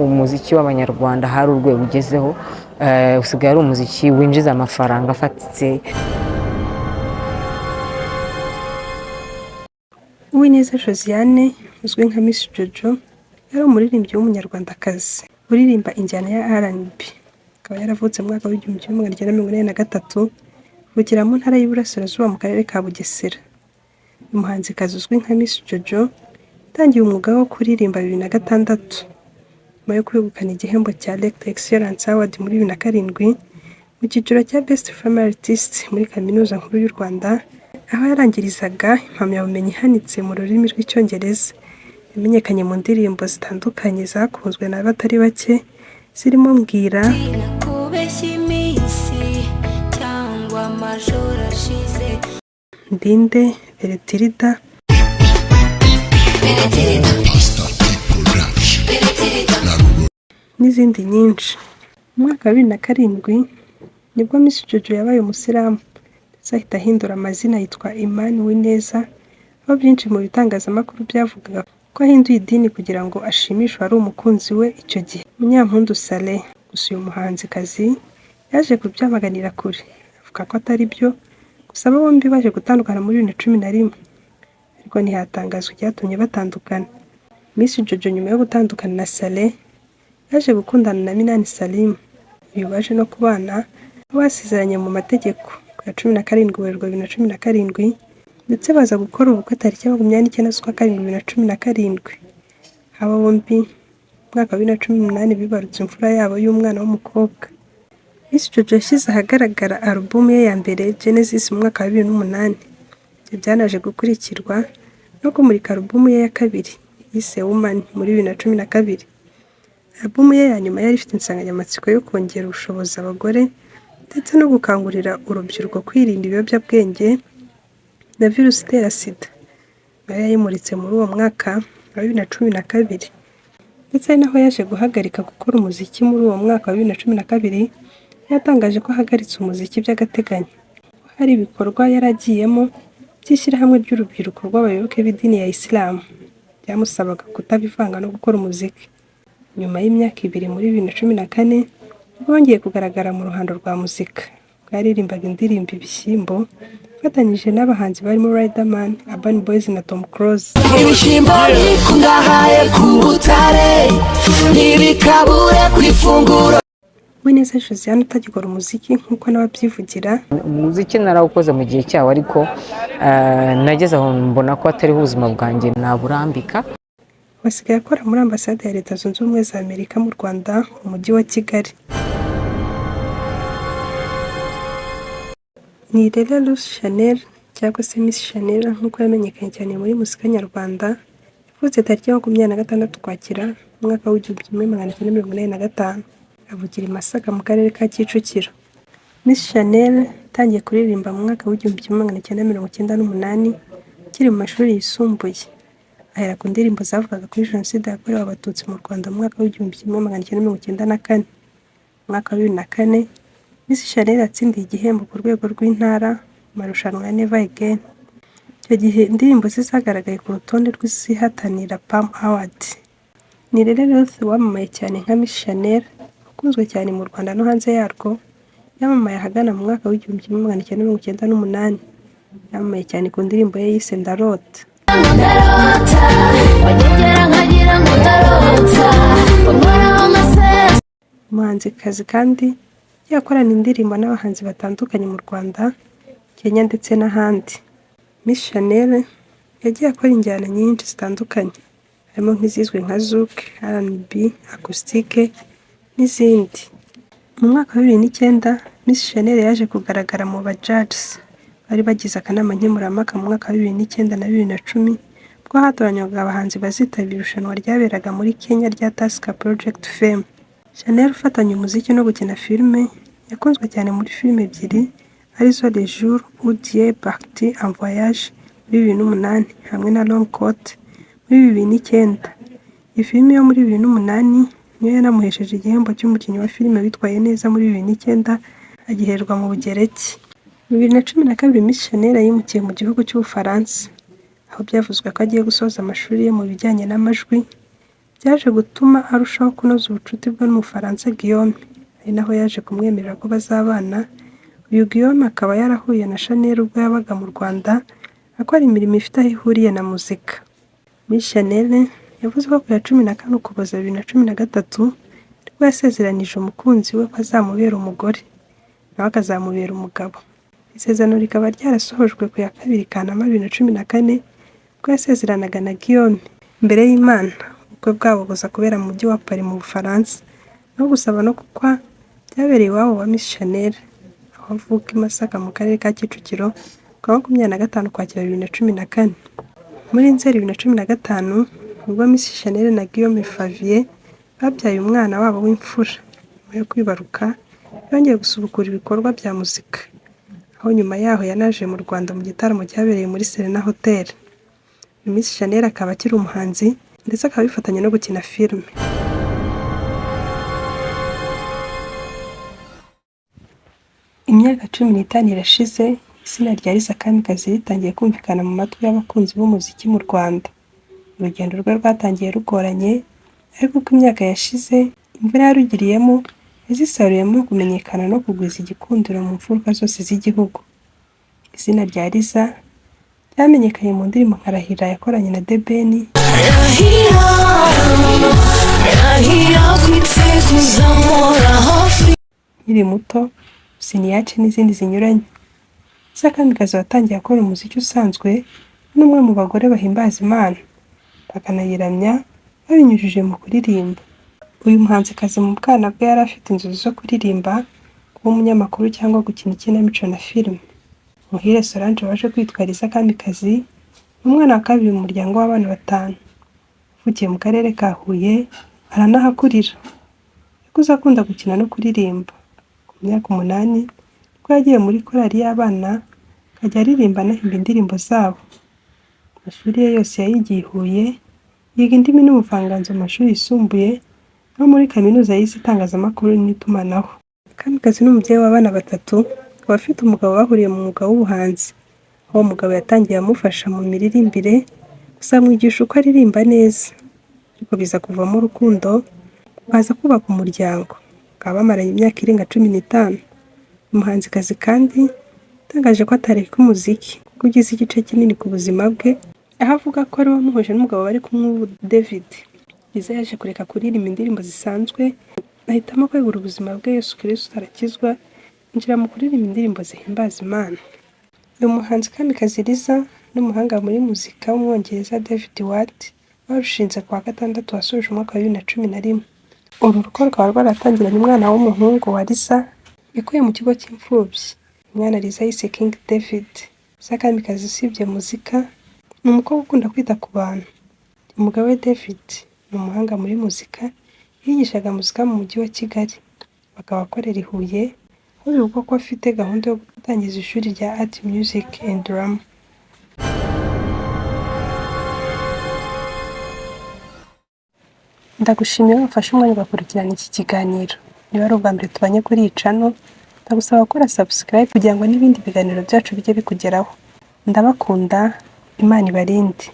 Umuziki w'Abanyarwanda hari urwego ugezeho, usigaye ari umuziki winjiza amafaranga afatitse. Uwineza Josiane uzwi nka Miss Jojo yari umuririmbyi w'Umunyarwandakazi uririmba injyana ya R&B, akaba yaravutse mu mwaka w'1983, avukira mu Ntara y'Iburasirazuba mu Karere ka Bugesera. Uyu muhanzikazi uzwi nka Miss Jojo yatangiye umwuga wo kuririmba 2006 nyuma yo kwegukana igihembo cya Rector Excellence Award muri 2007 mu cyiciro cya Best Female Artist muri Kaminuza Nkuru y'u Rwanda, aho yarangirizaga impamyabumenyi ihanitse mu rurimi rw'Icyongereza. Yamenyekanye mu ndirimbo zitandukanye zakunzwe n'abatari bake zirimo Mbwira, Sinakubeshya iminsi cyangwa amajoro ashize. Ndinde, Beretirida, n'izindi nyinshi. Mu mwaka wa 2007 nibwo Miss Jojo yabaye umusilamu ndetse ahita ahindura amazina yitwa Iman Uwineza, aho byinshi mu bitangazamakuru byavugaga ko ahinduye idini kugira ngo ashimishe uwari umukunzi we icyo gihe, Munyampundu Saleh. Gusa uyu muhanzikazi yaje kubyamaganira kure, avuga ko atari byo. Gusa aba bombi baje gutandukana muri 2011, ariko ntihatangazwa icyatumye batandukana. Miss Jojo nyuma yo gutandukana na Saleh yaje gukundana na Minani Salim, uyu baje no kubana, aho basezeranye mu mategeko ku ya 17 Werurwe 2017, ndetse baza gukora ubukwe tariki ya 29 z'ukwa karindwi 2017. Aba bombi mu mwaka wa 2018 bibarutse imfura yabo y'umwana w'umukobwa. Miss Jojo yashyize ahagaragara alubumu ye ya mbere Genesis mu mwaka wa 2008. Ibyo byanaje gukurikirwa no kumurika alubumu ye ya kabiri yise Woman muri 2012. Alubumu ye ya nyuma yari ifite insanganyamatsiko yo kongera ubushobozi abagore ndetse no gukangurira urubyiruko kwirinda ibiyobyabwenge na virusi itera SIDA. Nayo yayimuritse muri uwo mwaka wa 2012, ndetse ari naho yaje guhagarika gukora umuziki muri uwo mwaka wa 2012. Yatangaje ko ahagaritse umuziki by'agateganyo, ko hari ibikorwa yari agiyemo by'ishyirahamwe ry'urubyiruko rw'abayoboke b'idini ya Isilamu byamusabaga kutabivanga no gukora umuziki. Nyuma y'imyaka 2 muri 2014 nibwo yongeye kugaragara mu ruhando rwa muzika, ubwo yaririmbaga indirimbo Ibishyimbo afatanyije n'abahanzi barimo Riderman, Urban Boys na Tom Close. Ibishyimbo bikungahaye ku butare ntibikabure ku ifunguro. Uwineza Josiane utagikora umuziki nk'uko nawe abyivugira, Umuziki narawukoze mu gihe cyawo, ariko nageze aho mbona ko atariho ubuzima bwanjye naburambika. Basigaye akora muri Ambasade ya Leta Zunze Ubumwe za Amerika mu Rwanda mu Mujyi wa Kigali. Nirere Ruth Chanel cyangwa se Miss Chanel nk'uko yamenyekanye cyane muri muzika nyarwanda, yavutse tariki ya 26 Ukwakira mu mwaka w'1985, avukira i Masaka mu Karere ka Kicukiro. Miss Chanel yatangiye kuririmba mu mwaka w'1998 akiri mu mashuri yisumbuye, ahera ku ndirimbo zavugaga kuri Jenoside yakorewe Abatutsi mu Rwanda mu mwaka w'1994. Mu mwaka wa 2004 Miss Chanel yatsindiye igihembo ku rwego rw'intara mu marushanwa ya Never Again. Icyo gihe indirimbo ze zagaragaye ku rutonde rw'izihatanira PAM Award. Nirere Ruth wamamaye cyane nka Miss Chanel, ukunzwe cyane mu Rwanda no hanze yarwo, yamamaye ahagana mu mwaka w'1998. Yamamaye cyane ku ndirimbo ye yise Ndarota. Ndarota wanyegera nkagira ngo ndarota unkoraho amasezerano. Umuhanzikazi kandi yagiye akorana indirimbo n'abahanzi batandukanye mu Rwanda, Kenya ndetse n'ahandi. Miss Chanel yagiye akora injyana nyinshi zitandukanye harimo nk'izizwi nka Zouk, R&B, Acoustic n'izindi. Mu mwaka wa 2009 Miss Chanel yaje kugaragara mu ba judges bari bagize akanama nkemurampaka mu mwaka wa 2009 na 2010, ubwo hatoranywaga abahanzi bazitabira irushanwa ryaberaga muri Kenya rya Tusker Project Fame. Chanel ufatanya umuziki no gukina filime, yakunzwe cyane muri filime ebyiri arizo Le Jour où Dieu partit en voyage muri 2008 hamwe na Long Coat muri 2009. Iyi filime yo muri 2008 niyo yanamuhesheje igihembo cy'umukinnyi wa filime witwaye neza muri 2009, agiherwa mu Bugereki. 2012 Miss Chanel yimukiye mu gihugu cy'Ubufaransa, aho byavuzwe ko agiye gusoza amashuri ye mu bijyanye n'amajwi. Byaje gutuma arushaho kunoza ubucuti bwe n'Umufaransa Guillaume, ari naho yaje kumwemerera ko bazabana. Uyu Guillaume akaba yarahuye na Shanel ubwo yabaga mu Rwanda akora imirimo ifite aho ihuriye na muzika. Miss Shanel yavuze ko ku ya 14 Ukuboza 2013 aribwo yasezeranije umukunzi we ko azamubera umugore, nawe akazamubera umugabo. Isezerano rikaba ryarasohojwe ku ya 2 Kanama 2014 ubwo yasezeranaga na Guillaume imbere y'Imana. Ubukwe bwabo buza kubera mu mujyi wa Paris mu Bufaransa, naho gusaba no gukwa byabereye iwabo wa Miss Shanel aho avuka i Masaka mu karere ka Kicukiro ku wa 25 Ukwakira 2014. Muri Nzeri 2015 nibwo Miss Shanel na Guillaume Favier babyaye umwana wabo w'imfura. Nyuma yo kwibaruka yongeye gusubukura ibikorwa bya muzika, aho nyuma yaho yanaje mu Rwanda mu gitaramo cyabereye muri Serena Hotel. Miss Shanel akaba akiri umuhanzi ndetse akaba abifatanya no gukina filime. Imyaka 15 irashize izina rya Liza Kamikazi ritangiye kumvikana mu matwi y'abakunzi b'umuziki mu Rwanda. Urugendo rwe rwatangiye rugoranye, ariko uko imyaka yashize imvura yarugiriyemo yazisaruyemo kumenyekana no kugwiza igikundiro mu mfuruka zose z'igihugu. Izina rya Liza ryamenyekanye mu ndirimbo nka Rahira yakoranye na The Ben, Rahira, rahira kwitekuza mpora hafi. Nkiri muto, Siniyace n'izindi zinyuranye. Liza Kamikazi watangiye akora umuziki usanzwe, ni umwe mu bagore bahimbaza Imana, bakanayiramya babinyujije mu kuririmba. Uyu muhanzikazi mu bwana bwe yari afite inzozi zo kuririmba, kuba umunyamakuru cyangwa gukina ikinamico na filime. Muhire Solange waje kwitwa Liza Kamikazi, ni umwana wa kabiri mu muryango w'abana batanu. Yavukiye mu karere ka Huye, aranahakurira. Yakuze akunda gukina no kuririmba. Ku myaka 8 nibwo yagiye muri korali y'abana, akajya aririmba anahimba indirimbo zabo. Amashuri ye yose yayigiye i Huye, yiga indimi n'ubuvanganzo mu mashuri yisumbuye, naho muri kaminuza yize itangazamakuru n'itumanaho. Kamikazi ni umubyeyi w'abana batatu, akaba afite umugabo bahuriye mu mwuga w'ubuhanzi, aho uwo mugabo yatangiye amufasha mu miririmbire, gusa amwigisha uko aririmba neza, ariko biza kuvamo urukundo, baza kubaka umuryango, bakaba bamaranye imyaka irenga 15. Uyu muhanzikazi kandi yatangaje ko atareka umuziki kuko ugize igice kinini ku buzima bwe, aho avuga ko ari we wamuhuje n'umugabo bari kumwe ubu David. Liza yaje kureka kuririmba indirimbo zisanzwe, ahitamo kwegura ubuzima bwe Yesu Kristo arakizwa, yinjira mu kuririmba indirimbo zihimbaza Imana. Uyu muhanzi Kamikazi Liza n'umuhanga muri muzika w'Umwongereza David Ward barushinze ku wa gatandatu wasoje umwaka wa 2011. Uru rugo rukaba rwaratangiranye umwana w'umuhungu wa Liza yakuye mu kigo cy'imfubyi. Umwana Liza yise King David. Liza Kamikazi usibye muzika, ni umukobwa ukunda kwita ku bantu. Umugabo we David ni umuhanga muri muzika, yigishaga muzika mu mujyi wa Kigali, bakaba akorera i Huye, aho bivugwa ko afite gahunda yo gutangiza ishuri rya Art Music and Drama. Ndagushimiye wafashe umwanya ugakurikirana iki kiganiro. Niba ari ubwa mbere tubanye kuri iyi channel, ndagusaba gukora subscribe kugira ngo n'ibindi biganiro byacu bijye bikugeraho. Ndabakunda, Imana ibarinde.